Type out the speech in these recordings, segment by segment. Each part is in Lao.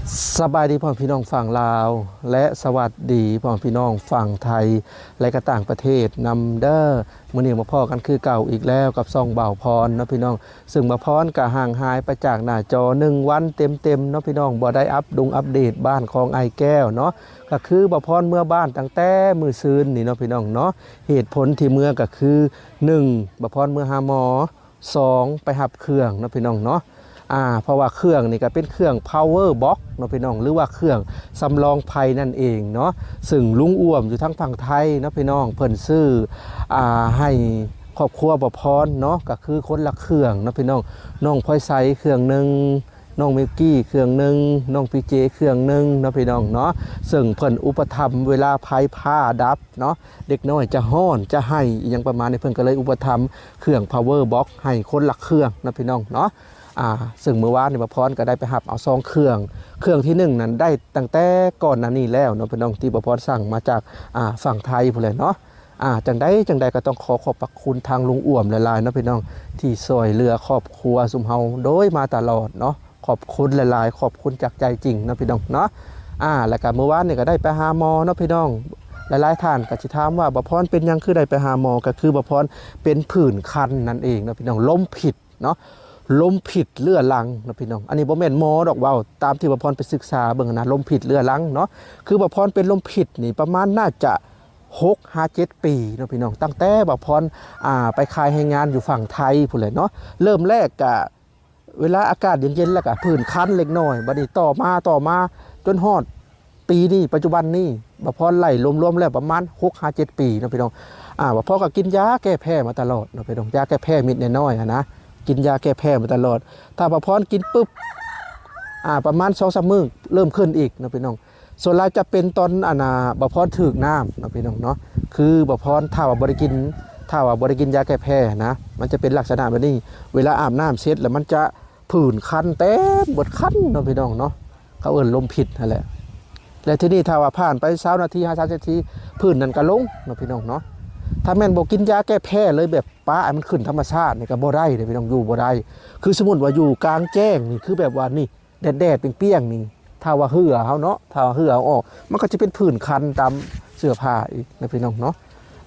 ສະບາຍດີພໍ່ແມ່ພີ່ນ້ອງຝັ່ງລາວ ແລະ ສະຫວັດດີພໍ່ແມ່ພີ່ນ້ອງຝັ່ງໄທ ແລະ ກໍຕ່າງປະເທດນຳເດີ້. ມື້ນີ້ມາພໍ້ກັນຄືເກົ່າອີກແລ້ວກັບຊ່ອງບ່າວພອນເນາະພີ່ນ້ອງ. ເຊິ່ງບ່າວພອນກໍຫ່າງຫາຍໄປຈາກໜ້າຈໍໜຶ່ງວັນເຕັມໆເນາະພີ່ນ້ອງ, ບໍ່ໄດ້ອັບດົງອັບເດດບ້ານຂອງອ້າຍແກ້ວເນາະ. ກໍຄືບ່າວພອນເມືອບ້ານຕັ້ງແຕ່ມື້ຊືນນີ້ເນາະພີ່ນ້ອງເນາະ. ເຫດຜົນທີ່ເມືອກໍຄື ໜຶ່ງ ບ່າວພອນເມືອຫາໝໍ, ສອງ ໄປຮັບເຄື່ອງເນາະພີ່ນ້ອງເນາະ. ອາ ເພາະວ່າເຄື່ອງນີ້ກໍເປັນເຄື່ອງ Power Box ເນາະພີ່ນ້ອງ ຫຼືວ່າເຄື່ອງສຳລອງໄພນັ້ນເອງເນາະ. ເຊິ່ງລຸງອ້ວມຢູ່ທາງຝັ່ງໄທເນາະພີ່ນ້ອງ ເພິ່ນຊື້ ອາ ໃຫ້ຄອບຄົວບ່າວພອນເນາະ ກໍຄືຄົນລະເຄື່ອງເນາະພີ່ນ້ອງ. ນ້ອງພອຍໃສເຄື່ອງໜຶ່ງ, ນ້ອງມິວກີ້ເຄື່ອງໜຶ່ງ, ນ້ອງປີເຈເຄື່ອງໜຶ່ງເນາະພີ່ນ້ອງເນາະ. ເຊິ່ງເພິ່ນອຸປະຖຳເວລາໄຟຟ້າດັບເນາະ, ເດັກນ້ອຍຈະຮ້ອນຈະໄຫ້ອີ່ຫຍັງປະມານນີ້ ເພິ່ນກໍເລີຍອຸປະຖຳເຄື່ອງ Power Box ໃຫ້ຄົນລະເຄື່ອງເນາະພີ່ນ້ອງເນາະ. ອາ ເຊິ່ງມື້ວານນີ້ບ່າວພອນກໍໄດ້ໄປຮັບເອົາສອງເຄື່ອງ, ເຄື່ອງທີໜຶ່ງນັ້ນໄດ້ຕັ້ງແຕ່ກ່ອນໜ້ານີ້ແລ້ວເນາະພີ່ນ້ອງ ທີ່ບ່າວພອນສັ່ງມາຈາກ ອາ ຝັ່ງໄທພຸ້ນແຫຼະເນາະ. ອາ ຈັ່ງໃດຈັ່ງໃດກໍຕ້ອງຂໍຂອບພະຄຸນທາງລຸງອ້ວມຫຼາຍໆເນາະພີ່ນ້ອງ ທີ່ຊ່ວຍເຫຼືອຄອບຄົວຊຸມເຮົາໂດຍມາຕະຫຼອດເນາະ. ຂອບຄຸນຫຼາຍໆ, ຂອບຄຸນຈາກໃຈຈິງເນາະພີ່ນ້ອງເນາະ. ອາ ແລ້ວກໍມື້ວານນີ້ກໍໄດ້ໄປຫາໝໍເນາະພີ່ນ້ອງ. ຫຼາຍໆທ່ານກໍຊິຖາມວ່າ ບ່າວພອນເປັນຫຍັງຄືໄດ້ໄປຫາໝໍ? ກໍຄືບ່າວພອນເປັນຜື່ນຄັນນັ້ນເອງເນາະພີ່ນ້ອງ, ລົມພິດເນາະ, ລົມພິດເຮື້ອລັງເນາະພີ່ນ້ອງ. ອັນນີ້ບໍ່ແມ່ນໝໍດອກ ເວົ້າຕາມທີ່ບ່າວພອນໄປສຶກສາເບິ່ງນະ, ລົມພິດເຮື້ອລັງເນາະ. ຄືບ່າວພອນເປັນລົມພິດນີ້ປະມານໜ້າຈະຫົກຫາເຈັດປີເນາະພີ່ນ້ອງ, ຕັ້ງແຕ່ບ່າວພອນ ອາ ໄປຂາຍແຮງງານຢູ່ຝັ່ງໄທພຸ້ນແຫຼະເນາະ. ເລີ່ມແລກກະ ເວລາອາກາດເຢັນໆ ແລ້ວກໍຜື່ນຄັນເລັກນ້ອຍ, ບັດນີ້ຕໍ່ມາ ຕໍ່ມາຈົນຮອດປີນີ້ ປັດຈຸບັນນີ້ ບ່າວພອນໄລ່ລວມໆແລ້ວປະມານຫົກຫາເຈັດປີເນາະພີ່ນ້ອງ. ອາ ບ່າວພອນກໍກິນຢາແກ້ແພ້ມາຕະຫຼອດເນາະພີ່ນ້ອງ, ຢາແກ້ແພ້ເມັດນ້ອຍໆຫັ້ນນະ, ກິນຢາແກ້ແພ້ມາຕະຫຼອດ. ຖ້າບ່າວພອນກິນປຶບ ອາ ປະມານສອງສາມມື້ເລີ່ມຂຶ້ນອີກເນາະພີ່ນ້ອງ. ສ່ວນຫຼາຍຈະເປັນຕອນ ອັນນ່າ ບ່າວພອນຖືກນ້ຳເນາະພີ່ນ້ອງເນາະ. ຄືບ່າວພອນ ຖ້າວ່າບໍ່ໄດ້ກິນ ຖ້າວ່າບໍ່ໄດ້ກິນຢາແກ້ແພ້ນະ ມັນຈະເປັນລັກສະນະແບບນີ້, ເວລາອາບນ້ຳເສັດແລ້ວມັນຈະຜື່ນຄັນເຕັມເບິດຄັນເນາະພີ່ນ້ອງເນາະ, ເຂົາເອີ້ນລົມພິດຫັ້ນແຫຼະ. ແລະ ທີນີ້ຖ້າວ່າຜ່ານໄປຊາວນາທີ ຫາ ສາມສິບນາທີ ຜື່ນນັ້ນກໍລົງເນາະພີ່ນ້ອງເນາະ. ຖ້າແມ່ນບໍ່ກິນຢາແກ້ແພ້ເລີຍ ແບບປະໃຫ້ມັນຂຶ້ນທຳມະຊາດນີ້ກໍບໍ່ໄດ້ເດ້ພີ່ນ້ອງ, ຢູ່ບໍ່ໄດ້. ຄືສົມມຸດວ່າຢູ່ກາງແຈ້ງນີ້ ຄືແບບວ່ານີ້ ແດດໆ ປຽງໆ ນີ້ ຖ້າວ່າເຫື່ອເຮົາເນາະ ຖ້າວ່າເຫື່ອເຮົາອອກ ມັນກໍຈະເປັນຜື່ນຄັນຕາມເສື້ອຜ້າອີກນະພີ່ນ້ອງເນາະ.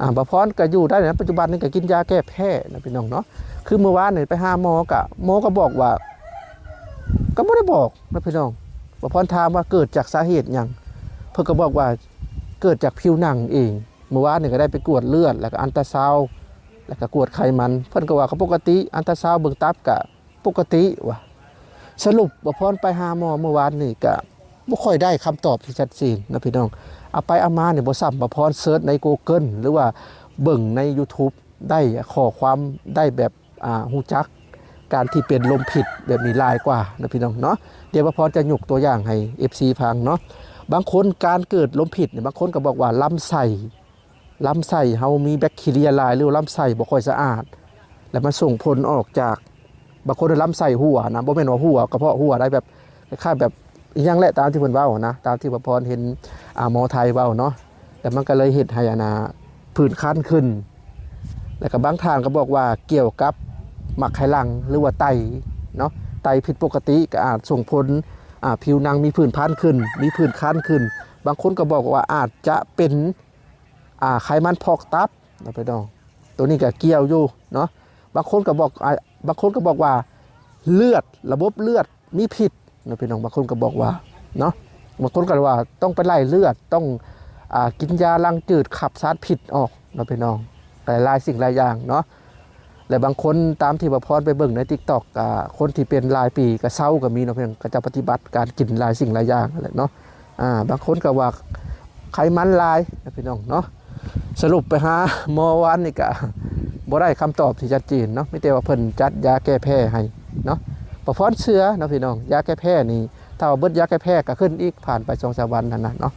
ອາ ບ່າວພອນກໍຢູ່ໄດ້ນະ, ປັດຈຸບັນນີ້ກໍກິນຢາແກ້ແພ້ນະພີ່ນ້ອງເນາະ. ຄືມື້ວານນີ້ໄປຫາໝໍ ກະ ໝໍກໍບອກວ່າ ກໍບໍ່ໄດ້ບອກນະພີ່ນ້ອງ. ບ່າວພອນຖາມວ່າເກີດຈາກສາເຫດຫຍັງ ເພິ່ນກໍບອກວ່າເກີດຈາກຜິວໜັງເອງ. ມື້ວານນີ້ກໍໄດ້ໄປກວດເລືອດ ແລ້ວກໍອັນຕາຊາວ ແລ້ວກໍກວດໄຂມັນ ເພິ່ນກໍວ່າກໍປົກກະຕິ, ອັນຕາຊາວເບິ່ງຕັບກໍ ປົກກະຕິວ່າ. ສະຫຼຸບວ່າພອນໄປຫາໝໍມື້ວານນີ້ກະບໍ່ຄ່ອຍໄດ້ຄຳຕອບທີ່ຊັດເຈນນະພີ່ນ້ອງ. ເອົາໄປເອົາມານີ້ບໍ່ຊ້ຳວ່າພອນເສີດໃນ Google ຫຼືວ່າເບິ່ງໃນ YouTube ໄດ້ຂໍ້ຄວາມໄດ້ແບບ ອ່າ ຮູ້ຈັກການທີ່ເປັນລົມພິດແບບນີ້ຫຼາຍກວ່ານະພີ່ນ້ອງເນາະ. ດຽວວ່າພອນຈະຍົກຕົວຢ່າງໃຫ້ ເອັຟຊີ ຟັງເນາະ. ບາງຄົນການເກີດລົມພິດນີ້ ບາງຄົນກໍບອກວ່າລຳໄສ້ ລຳໄສ້ເຮົາມີແບັກທີເຣຍຫຼາຍ ຫຼືວ່າລຳໄສ້ບໍ່ຄ່ອຍສະອາດ ແລ້ວມັນສົ່ງຜົນອອກຈາກ ບາງຄົນລຳໄສ້ຮົ່ວນະ, ບໍ່ແມ່ນວ່າຮົ່ວກະເພາະຮົ່ວໄດ໋ ແບບຄ້າຍໆ ແບບອີ່ຫຍັງແຫຼະ ຕາມທີ່ເພິ່ນເວົ້ານະ, ຕາມທີ່ວ່າພອນເຫັນ ອາ ໝໍໄທເວົ້າເນາະ. ແລ້ວມັນກໍເລີຍເຮັດໃຫ້ ອັນນ່າ ຜື່ນຄັນຂຶ້ນ. ແລ້ວກໍບາງທ່ານກໍບອກວ່າກ່ຽວກັບໝາກໄຂ່ຫຼັງ ຫຼືວ່າໄຕເນາະ, ໄຕຜິດປົກກະຕິກໍອາດສົ່ງຜົນ ອາ ຜິວໜັງມີຜື່ນພັນຂຶ້ນ ມີຜື່ນຄັນຂຶ້ນ. ບາງຄົນກໍບອກວ່າອາດຈະເປັນ ອາ ໄຂມັນພອກຕັບເນາະພີ່ນ້ອງ, ໂຕນີ້ກໍກ່ຽວຢູ່ເນາະ. ບາງຄົນກໍບອກ ອາ ບາງຄົນກໍບອກວ່າເລືອດ ລະບົບເລືອດມີພິດເນາະພີ່ນ້ອງ, ບາງຄົນກໍບອກວ່າເນາະ, ບາງຄົນກໍວ່າຕ້ອງໄປໄລ່ເລືອດ ຕ້ອງ ອາ ກິນຢາລ້າງຈືດຂັບສານພິດອອກເນາະພີ່ນ້ອງ, ກໍຫຼາຍສິ່ງຫຼາຍຢ່າງເນາະ. ແລະ ບາງຄົນຕາມທີ່ວ່າພອນໄປເບິ່ງໃນ TikTok ກະຄົນທີ່ເປັນຫຼາຍປີກະເຊົາກະມີເນາະພີ່ນ້ອງ, ເຂົາເຈົ້າປະຕິບັດການກິນຫຼາຍສິ່ງຫຼາຍຢ່າງຫັ້ນແຫຼະເນາະ. ອາ ບາງຄົນກະວ່າໄຂມັນຫຼາຍນະພີ່ນ້ອງເນາະ. ສະຫຼຸບໄປຫາໝໍວານນີ້ກະບໍ່ໄດ້ຄຳຕອບທີ່ຊັດເຈນເນາະ, ມີແຕ່ວ່າເພິ່ນຈັດຢາແກ້ແພ້ໃຫ້ເນາະ. ບໍ່ພອນເຊື່ອເນາະພີ່ນ້ອງ, ຢາແກ້ແພ້ນີ້ ຖ້າວ່າເບິດຢາແກ້ແພ້ກໍຂຶ້ນອີກ ຜ່ານໄປສອງສາມວັນຫັ້ນນະເນາະ.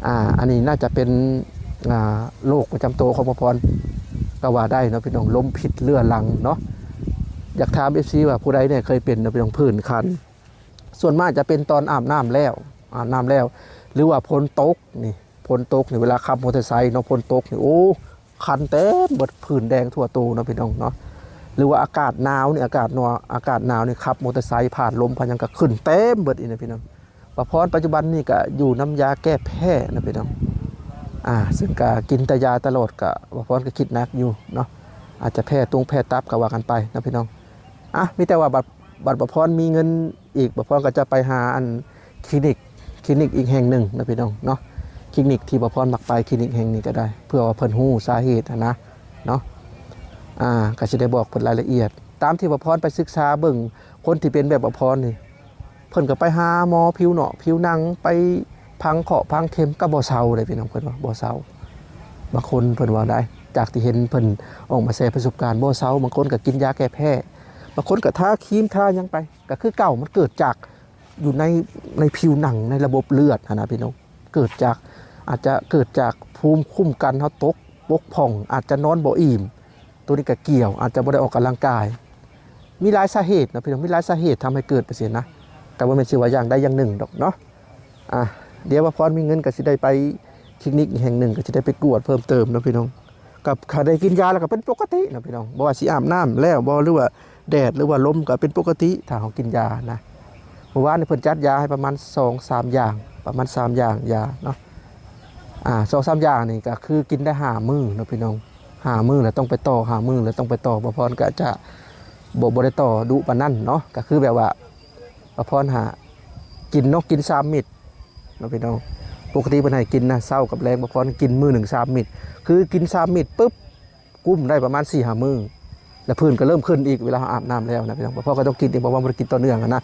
ອາ ອັນນີ້ໜ້າຈະເປັນ ອາ ໂລກປະຈຳໂຕຂອງພໍ່ພອນກໍວ່າໄດ້ເນາະພີ່ນ້ອງ, ລົມພິດເຮື້ອລັງເນາະ. ຢາກຖາມ ເອັຟຊີ ວ່າຜູ້ໃດແດ່ເຄີຍເປັນເນາະພີ່ນ້ອງ, ຜື່ນຄັນ ສ່ວນມາກຈະເປັນຕອນອາບນ້ຳແລ້ວ ອາບນ້ຳແລ້ວ ຫຼືວ່າຝົນຕົກນີ້, ຝົນຕົກນີ້ ເວລາຂັບມໍເຕີໄຊເນາະ, ຝົນຕົກນີ້ ໂອ້ ຄັນເຕັມເບິດ ຜື່ນແດງທົ່ວໂຕເນາະພີ່ນ້ອງເນາະ. ຫຼືວ່າອາກາດໜາວນີ້ ອາກາດໜາວ ອາກາດໜາວນີ້ ຂັບມໍເຕີໄຊຜ່ານລົມຜ່ານຫຍັງກໍຂຶ້ນເຕັມເບິດອີກນະພີ່ນ້ອງ. ປະພອນປັດຈຸບັນນີ້ກະຢູ່ນຳຢາແກ້ແພ້ເນາະພີ່ນ້ອງ. ອ່າ ເຊິ່ງກະກິນແຕ່ຢາຕະຫຼອດ ກະປະພອນກະຄິດໜັກຢູ່ເນາະ ອາດຈະແພ້ຕົງແພ້ຕັບກະວ່າກັນໄປເນາະພີ່ນ້ອງ. ອ່າ ມີແຕ່ວ່າບັດ ບັດປະພອນມີເງິນອີກ ປະພອນກະຈະໄປຫາອັນຄລີນິກ ຄລີນິກອີກແຫ່ງໜຶ່ງເນາະພີ່ນ້ອງເນາະ. ຄລີນິກທີ່ປະພອນມັກໄປ ຄລີນິກແຫ່ງນີ້ກະໄດ້ ເພື່ອວ່າເພິ່ນຮູ້ສາເຫດຫັ້ນນະເນາະ. ອ່າ ກະຊິໄດ້ບອກເພິ່ນລາຍລະອຽດ ຕາມທີ່ປະພອນໄປສຶກສາເບິ່ງ ຄົນທີ່ເປັນແບບປະພອນນີ້ ເພິ່ນກໍໄປຫາໝໍຜິວເນາະ ຜິວໜັງ ໄປຝັງເຄາະຝັງເຂັມກໍບໍ່ເຊົາເດ້ພີ່ນ້ອງ. ເພິ່ນວ່າບໍ່ເຊົາ ບາງຄົນເພິ່ນວ່າໄດ້ ຈາກທີ່ເຫັນເພິ່ນອອກມາແຊປະສົບການ ບໍ່ເຊົາ. ບາງຄົນກໍກິນຢາແກ້ແພ້ ບາງຄົນກໍທາຄຣີມທາຫຍັງໄປ ກໍຄືເກົ່າ. ມັນເກີດຈາກຢູ່ໃນ ໃນຜິວໜັງ ໃນລະບົບເລືອດຫັ້ນນະພີ່ນ້ອງ. ເກີດຈາກ ອາດຈະເກີດຈາກພູມຄຸ້ມກັນເຮົາຕົກ ບົກຜ່ອງ ອາດຈະນອນບໍ່ອີ່ມ ໂຕນີ້ກໍກ່ຽວ ອາດຈະບໍ່ໄດ້ອອກກຳລັງກາຍ. ມີຫຼາຍສາເຫດເນາະພີ່ນ້ອງ ມີຫຼາຍສາເຫດທຳໃຫ້ເກີດໄປຊີ້ນະ ກໍບໍ່ແມ່ນຊິວ່າຢ່າງໃດຢ່າງໜຶ່ງດອກເນາະ. ອ່າ ດຽວວ່າພອນມີເງິນກໍຊິໄດ້ໄປຄລີນິກອີກແຫ່ງໜຶ່ງ ກໍຊິໄດ້ໄປກວດເພີ່ມເຕີມເນາະພີ່ນ້ອງ. ກໍຖ້າໄດ້ກິນຢາແລ້ວກໍເປັນປົກກະຕິເນາະພີ່ນ້ອງ ບໍ່ວ່າຊິອາບນ້ຳແລ້ວບໍ່ ຫຼືວ່າແດດ ຫຼືວ່າລົມ ກໍເປັນປົກກະຕິ ຖ້າເຮົາກິນຢານະ. ເມື່ອວານນີ້ເພິ່ນຈັດຢາໃຫ້ປະມານສອງສາມຢ່າງ ປະມານສາມຢ່າງຢາເນາະ. ອ່າ ສອງສາມຢ່າງນີ້ກໍຄືກິນໄດ້ຫ້າມື້ເນາະພີ່ນ້ອງ ຫ້າມື້ແລ້ວຕ້ອງໄປຕໍ່ ຫ້າມື້ແລ້ວຕ້ອງໄປຕໍ່. ປະພອນກໍຈະບໍ່ ບໍ່ໄດ້ຕໍ່ດຸປານນັ້ນເນາະ ກໍຄືແບບວ່າປະພອນຫາກິນເນາະ ກິນສາມເມັດເນາະພີ່ນ້ອງ. ປົກກະຕິເພິ່ນໃຫ້ກິນນະ ເຊົ້າກັບແລງ ປະພອນກິນມື້ໜຶ່ງສາມເມັດ ຄືກິນສາມເມັດປຶບ ກຸ້ມໄດ້ປະມານສີ່ຫ້າມື້ ແລ້ວຜື່ນກໍເລີ່ມຂຶ້ນອີກ ເວລາເຮົາອາບນ້ຳແລ້ວນະພີ່ນ້ອງ. ປະພອນກໍຕ້ອງກິນອີກ ເພາະວ່າບໍ່ໄດ້ກິນຕໍ່ເນື່ອງຫັ້ນນະ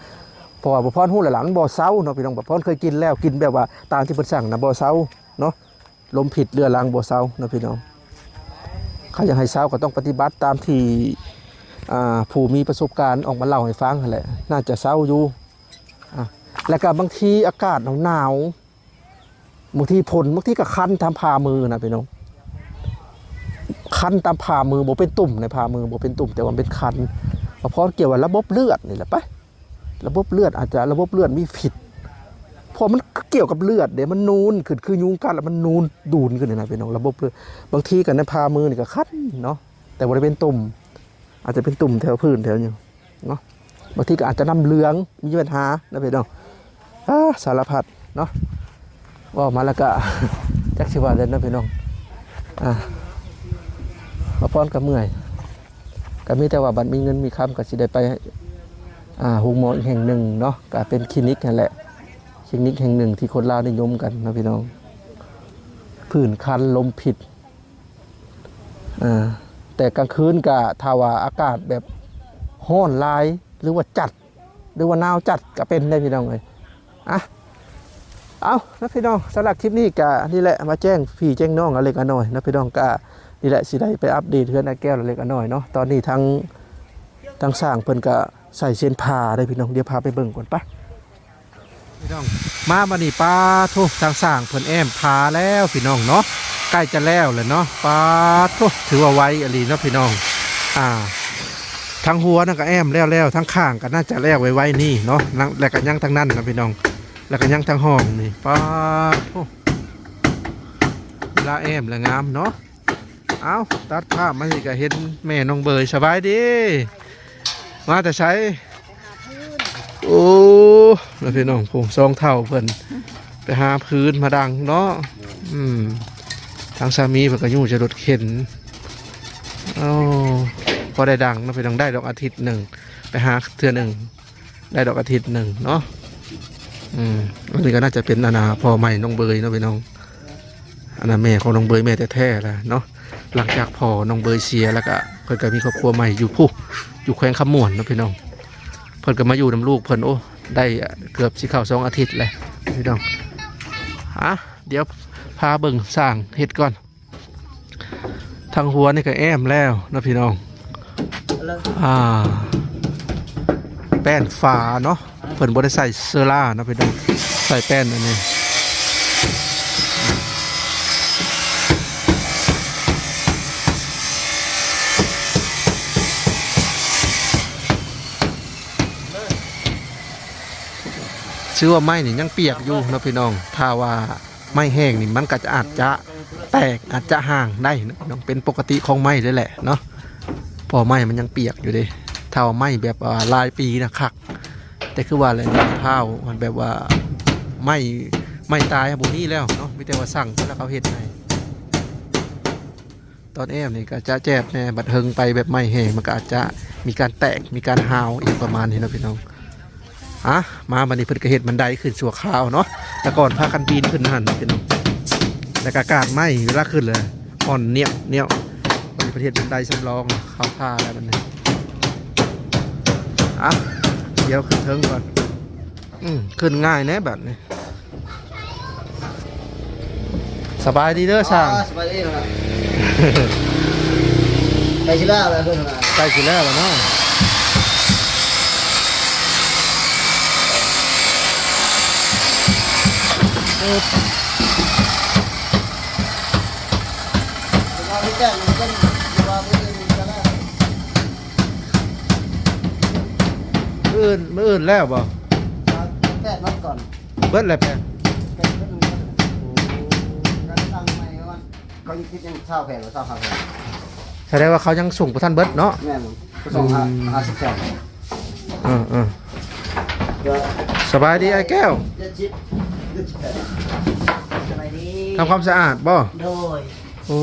ເພາະວ່າປະພອນຮູ້ແລ້ວລະ ມັນບໍ່ເຊົາເນາະພີ່ນ້ອງ. ປະພອນເຄີຍກິນແລ້ວ ກິນແບບວ່າຕາມທີ່ເພິ່ນສັ່ງນະ ບໍ່ເຊົາເນາະ ລົມພິດເລືອດຫຼັງບໍ່ເຊົາເນາະພີ່ນ້ອງ. ຄັນຢາກໃຫ້ເຊົາກໍຕ້ອງປະຕິບັດຕາມທີ່ ອ່າ ຜູ້ມີປະສົບການອອກມາເລົ່າໃຫ້ຟັງຫັ້ນແຫຼະ ໜ້າຈະເຊົາຢູ່. ອ່າ ແລ້ວກໍບາງທີອາກາດໜາວໆ ບາງທີຝົນ ບາງທີກໍຄັນຕາມຝ່າມືນະພີ່ນ້ອງ ຄັນຕາມຝ່າມື ບໍ່ເປັນຕຸ່ມໃນຝ່າມື ບໍ່ເປັນຕຸ່ມ ແຕ່ວ່າເປັນຄັນ. ປະພອນກ່ຽວວ່າລະບົບເລືອດນີ້ແຫຼະໄປ ລະບົບເລືອດ ອາດຈະລະບົບເລືອດມີຜິດ ເພາະມັນກ່ຽວກັບເລືອດເດ້ ມັນນູນຂຶ້ນ ຄືຍຸງກັດແລ້ວມັນນູນດູນຂຶ້ນນະພີ່ນ້ອງ ລະບົບເລືອດ. ບາງທີກໍໃນຝ່າມືນີ້ກໍຄັນເນາະ ແຕ່ບໍ່ໄດ້ເປັນຕຸ່ມ ອາດຈະເປັນຕຸ່ມແຖວຜື່ນແຖວຫຍັງເນາະ. ບາງທີກໍອາດຈະນ້ຳເຫຼືອງ ມີບັນຫານະພີ່ນ້ອງ. ອາ ສາລະພັດເນາະ ເວົ້າມາແລ້ວກະ ຈັກຊິວ່າແລ້ວເນາະພີ່ນ້ອງ. ອາ ປະພອນກໍເມື່ອຍ ກໍມີແຕ່ວ່າບັດມີເງິນມີຄຳກໍຊິໄດ້ໄປ ອາ ໂຮງໝໍອີກແຫ່ງໜຶ່ງເນາະ ກໍເປັນຄລີນິກຫັ້ນແຫຼະ ຄລີນິກແຫ່ງໜຶ່ງທີ່ຄົນລາວນິຍົມກັນເນາະພີ່ນ້ອງ. ຜື່ນຄັນ ລົມຜິດ ອ່າ ແຕ່ກາງຄືນກະ ຖ້າວ່າອາກາດແບບຮ້ອນຫຼາຍ ຫຼືວ່າຈັດ ຫຼືວ່າໜາວຈັດກະເປັນໄດ້ພີ່ນ້ອງເອີຍ. ອ່ະ ເອົານະພີ່ນ້ອງ ສຳລັບຄລິບນີ້ກະນີ້ແຫຼະ ມາແຈ້ງພີ່ແຈ້ງນ້ອງເລັກອະນ້ອຍນະພີ່ນ້ອງ. ກະນີ້ແຫຼະ ຊິໄດ້ໄປອັບເດດເຮືອນອ້າຍແກ້ວເລັກອະນ້ອຍເນາະ. ຕອນນີ້ທາງ ທາງຊ່າງເພິ່ນກະໃສ່ເສັ້ນຜ່າເດ້ພີ່ນ້ອງ. ດຽວພາໄປເບິ່ງກ່ອນ ໄປ. ພີ່ນ້ອງ ມາບັດນີ້ ປາໂທ້ ທາງຊ່າງເພິ່ນແອ້ມຜາແລ້ວພີ່ນ້ອງເນາະ ໃກ້ຈະແລ້ວແລ້ວເນາະ. ປາໂທ້ ຖືວ່າໄວອີ່ຫຼີເນາະພີ່ນ້ອງ. ອ່າ ທາງຫົວນັ້ນກໍແອ້ມແລ້ວໆ ທາງຂ້າງກໍໜ້າຈະແລ້ວໄວໆນີ້ເນາະ ແລ້ວກໍຍັງທາງນັ້ນນະພີ່ນ້ອງ ແລ້ວກໍຍັງທາງຫ້ອງນີ້. ປາໂທ້ ເວລາແອ້ມແລ້ວງາມເນາະ. ເອົ້າ ຕັດພາບມານີ້ກໍເຫັນແມ່ນ້ອງເບີຍ. ສະບາຍດີ ມາແຕ່ໃສ? ໂອ້ ລະພີ່ນ້ອງ ຜູ້ສອງເຖົ້າເພິ່ນໄປຫາຟືນມາດັງເນາະ. ອືມ ທາງສາມີເພິ່ນກໍຍູ້ຈະລົດເຂັນ. ໂອ້ ພໍໄດ້ດັງເນາະພີ່ນ້ອງ ໄດ້ດອກອາທິດໜຶ່ງ ໄປຫາເທື່ອໜຶ່ງ ໄດ້ດອກອາທິດໜຶ່ງເນາະ. ອືມ ອັນນີ້ກໍໜ້າຈະເປັນ ອັນນ່າ ພໍ່ໃໝ່ນ້ອງເບີຍເນາະພີ່ນ້ອງ. ອັນນັ້ນແມ່ຂອງນ້ອງເບີຍ ແມ່ແທ້ໆລະເນາະ. ຫຼັງຈາກພໍ່ນ້ອງເບີຍເສຍແລ້ວກະ ເພິ່ນກະມີຄອບຄົວໃໝ່ຢູ່ພຸ້ນ ຢູ່ແຂວງຄຳມ່ວນເນາະພີ່ນ້ອງ. ເພິ່ນກະມາຢູ່ນຳລູກເພິ່ນ ໂອ້ ໄດ້ເກືອບຊິເຂົ້າສອງອາທິດແລ້ວພີ່ນ້ອງ. ອ່ະ ດຽວພາເບິ່ງຊ່າງເຮັດກ່ອນ. ທາງຫົວນີ້ກະແອ້ມແລ້ວເນາະພີ່ນ້ອງ. ອ່າ ແປ້ນຝາເນາະ ເພິ່ນບໍ່ໄດ້ໃສ່ເຊື້ອລາເນາະພີ່ນ້ອງ ໃສ່ແປ້ນອັນນີ້. ຊື່ວ່າໄມ້ນີ້ຍັງປຽກຢູ່ເນາະພີ່ນ້ອງ ຖ້າວ່າ ໄມ້ແຫ້ງນີ້ມັນກໍຈະ ອາດຈະແຕກ ອາດຈະຮ່າງໄດ້ເນາະ ເປັນປົກກະຕິຂອງໄມ້ເລີຍແຫຼະເນາະ ເພາະໄມ້ມັນຍັງປຽກຢູ່ເດ້. ຖ້າວ່າໄມ້ແບບວ່າຫຼາຍປີນະຄັກ ແຕ່ຄືວ່າແຫຼະ ຍອດພ້າວມັນແບບວ່າ ໄມ້ ໄມ້ຕາຍບໍ່ມີແລ້ວເນາະ ມີແຕ່ວ່າສັ່ງເພິ່ນແລ້ວເຂົາເຮັດໃຫ້. ຕອນແອບນີ້ກໍຈະແຈບແດ່ ບັດເທິງໄປແບບໄມ້ແຫ້ງ ມັນກໍອາດຈະມີການແຕກ ມີການຮ້າວ ອີ່ຫຍັງປະມານນີ້ເນາະພີ່ນ້ອງ. ອະ ມາບັດນີ້ເພິ່ນກໍເຮັດບັນໄດຂຶ້ນຊົ່ວຄາວເນາະ ແຕ່ກ່ອນພາກັນປີນຂຶ້ນຫັ້ນເນາະພີ່ນ້ອງ. ແລ້ວກໍກາດໄມ້ເວລາຂຶ້ນແລ້ວອ່ອນນຽບໆ. ບັດນີ້ເພິ່ນເຮັດບັນໄດສຳລອງເຂົ້າທ່າແລ້ວບັດນີ້. ອະ ດຽວຂຶ້ນເທິງກ່ອນ. ອືມ ຂຶ້ນງ່າຍແດ່ບັດນີ້. ສະບາຍດີເດີຊ່າງ. ອ່າ ສະບາຍດີເນາະ. ໃກ້ຊິແລ້ວແລ້ວເດີນະ. ໃກ້ຊິແລ້ວແລ້ວເນາະ. ມື້ອື່ນ ມື້ອື່ນແລ້ວບໍ່? ແປດວັນກ່ອນ. ເບິດແລ້ວແປດ. ເບິດແລ້ວ. ໂອ້ ການສ້າງໃໝ່ວ່າ ເຂົາຍັງຄິດຍັງຊາວແຜ່ນ ຊາວຫ້າແຜ່ນ. ສະແດງວ່າເຂົາຍັງສົ່ງບໍ່ທັນເບິດເນາະ. ແມ່ນ ກໍສົ່ງ ອືມ ຫ້າສິບແຜ່ນ. ເອີໆ ກໍ ສະບາຍດີອ້າຍແກ້ວ. ເຈັດສິບ ເຈັດສິບແປດ. ສະບາຍດີ. ທຳຄວາມສະອາດບໍ່? ໂດຍ. ໂອ້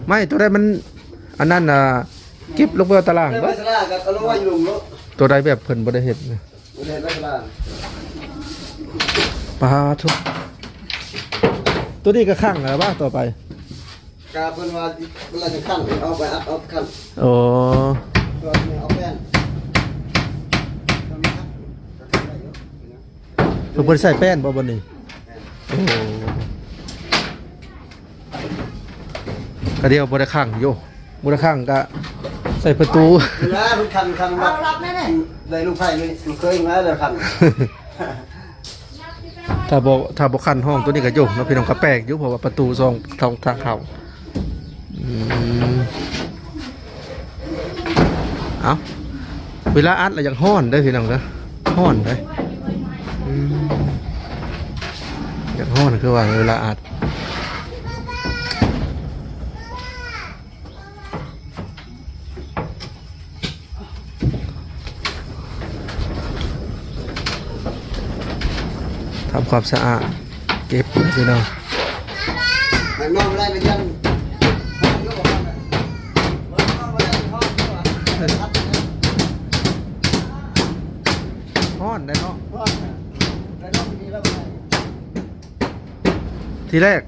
ໄມ້ຕົວໃດມັນ ອັນນັ້ນນະ ເກັບລົງໄປຕາລາງ. ເອີ ໄປຕາລາງກໍເອົາລົງໄວ້ຢູ່ລຸ່ມໂລດ. ຕົວໃດແບບເພິ່ນບໍ່ໄດ້ເຮັດນະ? ບໍ່ໄດ້ໄປຕາລາງ. ປາໂທ້ ຕົວນີ້ກໍຂັງແລ້ວວ່າຕໍ່ໄປ. ກະເພິ່ນວ່າເວລາຈະຂັງ ເອົາໄປອັດເອົາຂັງ. ໂອ້ ເພິ່ນເອົາແປ້ນ ເພິ່ນບໍ່ໄດ້ໃສ່ແປ້ນບໍ່ບ່ອນນີ້? ໂອ້ ກະດຽວບໍ່ໄດ້ຂັງຢູ່ ບໍ່ໄດ້ຂັງກະໃສ່ປະຕູ. ເວລາເພິ່ນຂັງ ຂັງ ເອົາລັບແນ່ໆ ໄດ້ລູກໄຜ່ນີ້ ລູກເຂີຍມາແລ້ວຂັງ. ຖ້າບໍ່ ຖ້າບໍ່ຂັນຫ້ອງຕົວນີ້ກໍຢູ່ເນາະພີ່ນ້ອງ ກໍແປກຢູ່ ເພາະວ່າປະຕູສອງ ສອງທາງເຂົ້າ. ອືມ ເອົ້າ ເວລາອັດລະຢາກຮ້ອນເດີພີ່ນ້ອງເດີ ຮ້ອນເດີ. ອືມ ຢາກຮ້ອນຄືວ່າເວລາອັດ. ທຳຄວາມສະອາດ ເກັບພີ່ນ້ອງ. ຮ້ອນໄດ໋ເນາະ. ທີແລກ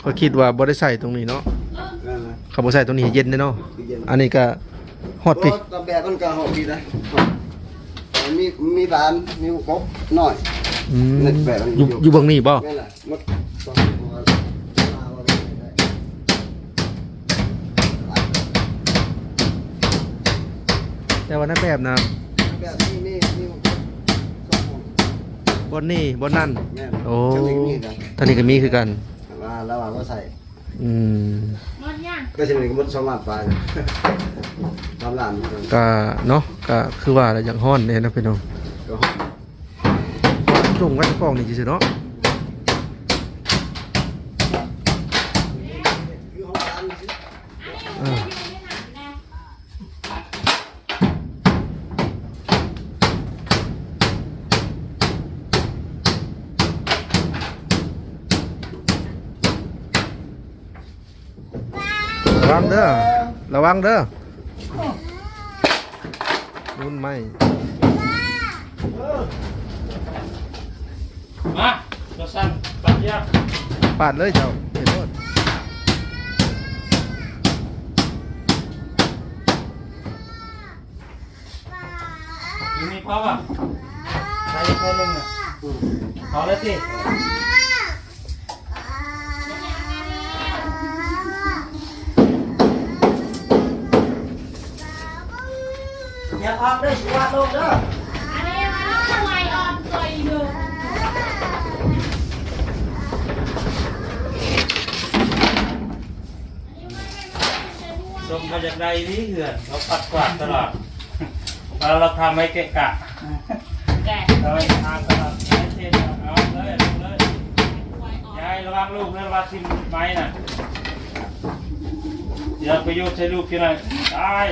ຂ້ອຍຄິດວ່າບໍ່ໄດ້ໃສ່ຕົງນີ້ເນາະ. ເອີ ຄັນບໍ່ໃສ່ຕົງນີ້ເຢັນເດ້ເນາະ. ເຢັນ. ອັນນີ້ກະຮອດພີ້. ໂອ້ ແບບມັນກະຮອດພີ້ນະ. ມີ ມີບານ ມີກົບນ້ອຍ. ອືມ ແບບມັນ ຢູ່ ຢູ່ເບື້ອງນີ້ບໍ່? ແມ່ນລະ ໝົດ. ແຕ່ວ່າໃນແບບນະ ແບບນີ້ມີ ມີກົບສອງຫ້ອງ. ບ່ອນນີ້ ບ່ອນນັ້ນ. ແມ່ນ. ໂອ້ ທາງນີ້ກໍມີຄືກັນ. ວ່າລາວວ່າບໍ່ໃສ່. ອືມ ໝົດຍັງ? ກໍຊິໄດ້ໝົດສອງລ້ານປາຍ ສາມລ້ານ. ກະເນາະ ກະຄືວ່າລະ ຢາກຮ້ອນແດ່ເນາະພີ່ນ້ອງ. ກໍຮ້ອນ ຈົ່ງໄວ້ກະປອງນີ້ຊື່ໆເນາະ. ເອີ. ລະວັງເດີ ລະວັງເດີ ລຸ້ນໄມ້. ມາ ບໍ່ຊັ້ນ ປາດຢາກ ປາດເລີຍເຈົ້າ ເຮັດໂລດ. ຢູ່ນີ້ພໍບໍ່? ໃສ່ແຄ່ໜຶ່ງນະ ພໍແລ້ວຕິ? ຢ່າອອກເດີ ຊິວາດລົງເດີ. ຊົມເຂົາຢາກໄດ້ນີ້ເຮືອນ ເຂົາປັດກວາດຕະຫຼອດ ເອົາລະຄາໄມ້ເກະກະ ແກະ ເອົາໄວ້ທາງຕະຫຼອດ ເອົາເລີຍ ເອົາເລີຍ. ຍາຍລະວັງລູກເດີ ລະວັງຊິໄມ້ນະ. ຢ່າໄປໂຍນໃສ່ລູກທີ່ນັ້ນ ຕາຍ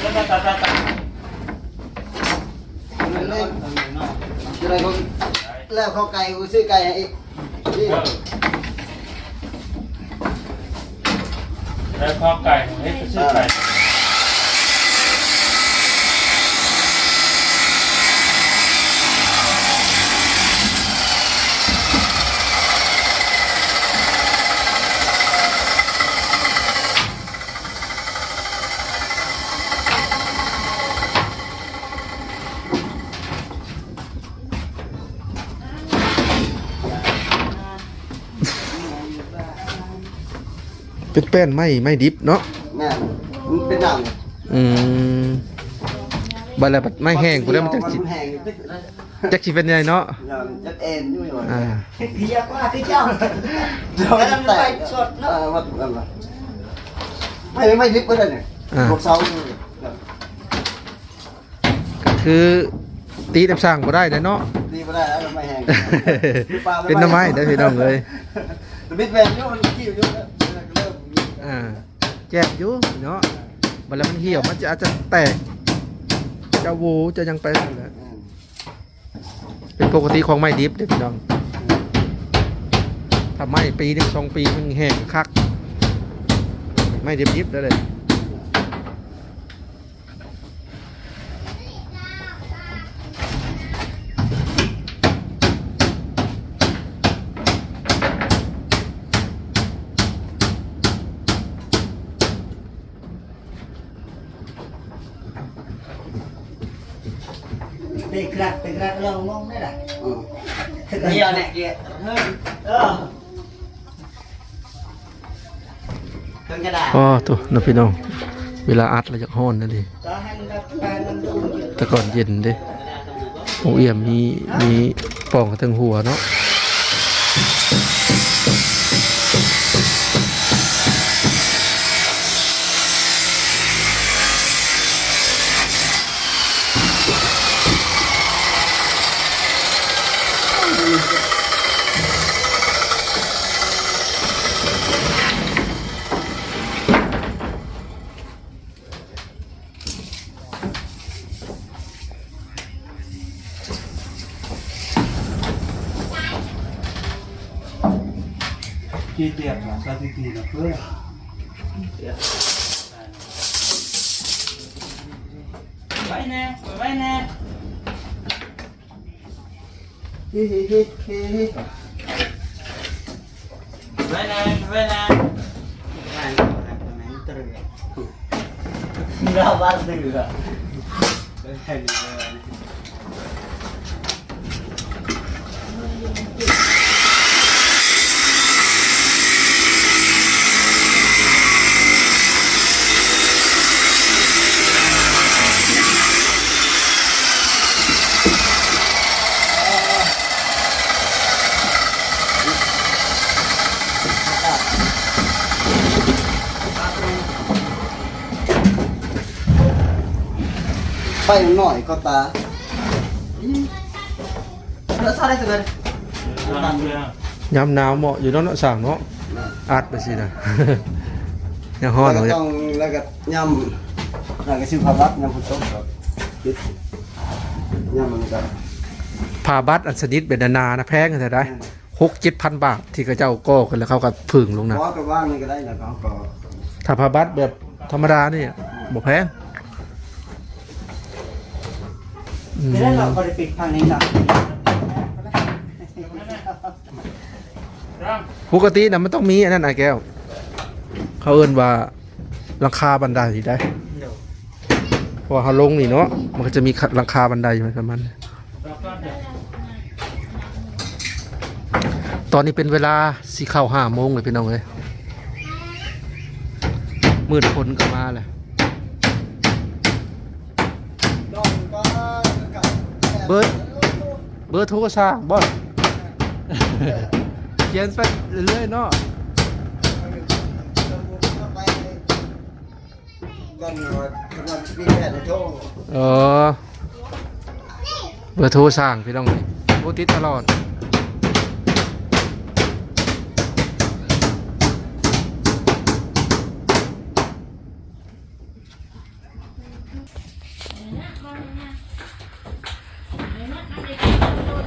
ຕາຍ ຕາຍ ຕາຍ. ແລ້ວເຂົ້າໄກ່ ກູຊື້ໄກ່ໃຫ້ອີກ ນີ້ ເອີ ແລ້ວເຂົ້າໄກ່ ເຮັດຄືຊື້ໄກ່. ເປັນແປ້ນໄມ້ ໄມ້ດິບເນາະ. ແມ່ນ ມັນເປັນໜັງ. ອືມ ບັດແລ້ວບັດໄມ້ແຫ້ງພຸ້ນແຫຼະ ມັນຈັ່ງຊິ ມັນແຫ້ງ ຈັກຊິເປັນໃດເນາະ. ຍັງຈັກແອນຢູ່. ອ່າ ເພຍກວ່າຄືເຈົ້າ ແລ້ວມັນໄປສົດເນາະ. ອ່າ ມັນ ມັນ ໄມ້ ໄມ້ດິບກໍໄດ້ນີ້. ອ່າ ພວກເສົາ ກໍຄືຕີນຳສ້າງບໍ່ໄດ້ແຫຼະເນາະ. ຕີບໍ່ໄດ້ແລ້ວ ໄມ້ແຫ້ງ ເປັນໜໍ່ໄມ້ເດີພີ່ນ້ອງເອີຍ. ຕະບິດແມ່ນຢູ່ ມັນຄິ້ວຢູ່ ເລີ່ມ ອ່າ ແຈບຢູ່ເນາະ. ບັດແລ້ວມັນຫ່ຽວ ມັນຈະ ອາດຈະແຕກ ຈະໂຫວ ຈະຫຍັງໄປຫັ້ນແຫຼະ. ແມ່ນ ເປັນປົກກະຕິຂອງໄມ້ດິບເດ້ພີ່ນ້ອງ. ຖ້າໄມ້ປີໜຶ່ງສອງປີມັນແຫ້ງຄັກ ໄມ້ດິບໆ ໄດ້ເລີຍ. ເຕະກະດາດ ເຕະກະດາດລອງມອງໄດ້ລະ. ອືມ ດຽວແຫຼະ ເອີ ເທິງກະດາດ. ອໍ ໂທ້ເນາະພີ່ນ້ອງ ເວລາອັດແລ້ວຢາກຮ້ອນນະເດ. ແຕ່ກ່ອນເຢັນເດ້ ໂອງອຽມມີ ມີປ່ອງເທິງຫົວເນາະ. ໄວ້ແນ່ ໄວ້ແນ່. ໄວ້ນະ ໄວ້ນະ ລາວບ້ານຊື່ລະ. ໄຟມັນໜ້ອຍກໍຕາ ເອີ ຊາໄດ້ຈັກເດືອນ. ຍາມໜາວເໝາະຢູ່ເນາະ ເນາະ ຊ່າງເນາະ ອັດໄປຊີ້ນະ. ຍາມຮ້ອນ ແລ້ວກໍຕ້ອງ ແລ້ວກໍຍາມ ແລ້ວກໍຊື້ຜ້າບັດຍາມຝົນຕົກກໍປິດ ຍາມມັນກໍ ຜ້າບັດອັນຊະນິດແບບໜາໆນະ ແພງເທົ່າໃດ? ແມ່ນ ຫົກເຈັດພັນບາດ ທີ່ເຂົາເຈົ້າກໍ່ຂຶ້ນ ແລ້ວເຂົາກໍຜຶ່ງລົງນະ. ບໍ່ ກໍວາງນີ້ກໍໄດ້ ແລ້ວເຂົາກໍ ຖ້າຜ້າບັດແບບທຳມະດານີ້ ອືມ ບໍ່ແພງ. ອືມ ແຕ່ລະເຮົາບໍ່ໄດ້ປິດທາງນີ້ນະ. ປົກກະຕິນະ ມັນຕ້ອງມີອັນນັ້ນ ອ້າຍແກ້ວ ເຂົາເອີ້ນວ່າ ຫຼັງຄາບັນໄດໄດ໋. ໂດຍ ເພາະວ່າເຮົາລົງນີ້ເນາະ ມັນກໍຈະມີ ຄະ ຫຼັງຄາບັນໄດຢູ່ປະມານນີ້. ຕອນນີ້ເປັນເວລາຊິເຂົ້າຫ້າໂມງແລ້ວພີ່ນ້ອງເອີຍ ມືດຝົນກໍມາແລ້ວ. ເບີ ເບີໂທຊ່າງບໍ່? ຂຽນໄປເລື້ອຍໆເນາະ. ເອີ ເບີໂທຊ່າງພີ່ນ້ອງເອີຍ ໂທຕິດຕະຫຼອດ.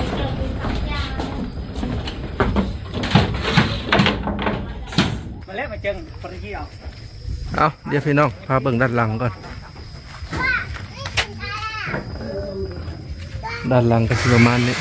ເ ເອົາ ດຽວພີ່ນ້ອງພາເບິ່ງດ້ານຫຼັງກ່ອນ. ດ້ານຫຼັງກໍຊິປະມານນີ້.